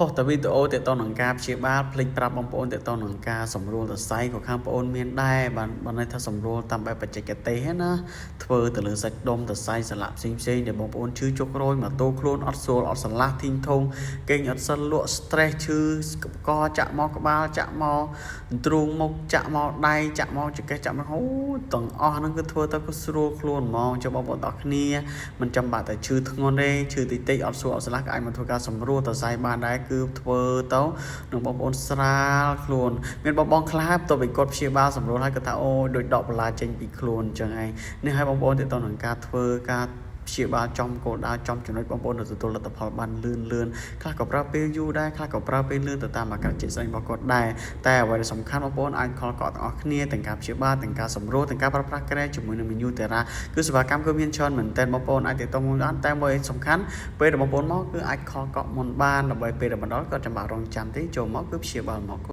ផុសតែវីដេអូទាក់ទងនឹងការព្យាបាលភ្លេចប្រាប់បងប្អូនទាក់ទងនឹងការសម្រួលសរសៃក៏ខាងបងប្អូនមានដែរបានបានន័យថាសម្រួលតាមបែបបច្ចេកទេសណាធ្វើទៅលើសាច់ដុំសរសៃសន្លាក់ផ្សេងផ្សេងដែលបងប្អូនឈឺចុករយមកតោខ្លួនអត់ស្រួលអត់ស្រឡះធីងធងគេងអត់សិលលក់ stress ឈឺកចាក់មកក្បាលចាក់មកទ្រូងមុខចាក់មកដៃចាក់មកចង្កេះចាក់មកអូទាំងអស់ហ្នឹងគឺធ្វើទៅគឺស្រួលខ្លួនហ្មងចុះបងប្អូនទាំងគ្នាមិនចាំបាច់តែឈឺធ្ងន់ទេឈឺតិចតិចអត់ស្រួលអត់ស្រឡះក៏អាចមកធ្វើការសម្រួលសរសៃបានដែរគឺធ្វើទៅនឹងបងប្អូនស្រាលខ្លួនមានបងបងខ្លះបន្ទាប់ពីគាត់ព្យាបាលសម្រួលហើយគាត់ថាអូដូចដកបន្លាចេញពីខ្លួនអញ្ចឹងឯងនេះឲ្យបងប្អូនទៅទៅនឹងការធ្វើការព្យាបាលចំគោលដៅចំចំណុចបងប្អូននឹងទទួលលទ្ធផលបានលឿនលឿនខ្លះក៏ប្រើពេលយូរដែរខ្លះក៏ប្រើពេលលឿនទៅតាមអាការៈជាក់ស្ដែងរបស់គាត់ដែរតែអ្វីដែលសំខាន់បងប្អូនអាច call កក់ទាំងអស់គ្នាទាំងការព្យាបាលទាំងការសម្រួលទាំងការប្រើប្រាស់ក្រែជាមួយនឹង menu Terra គឺសេវាកម្មគឺមានច្រើនមែនទែនបងប្អូនអាចទាក់ទងមកបានតែមួយសំខាន់ពេលដែលបងប្អូនមកគឺអាច call កក់មុនបានដើម្បីពេលដែលមកដល់ក៏ចាំបាច់រងចាំទេចូលមកគឺព្យាបាលមក។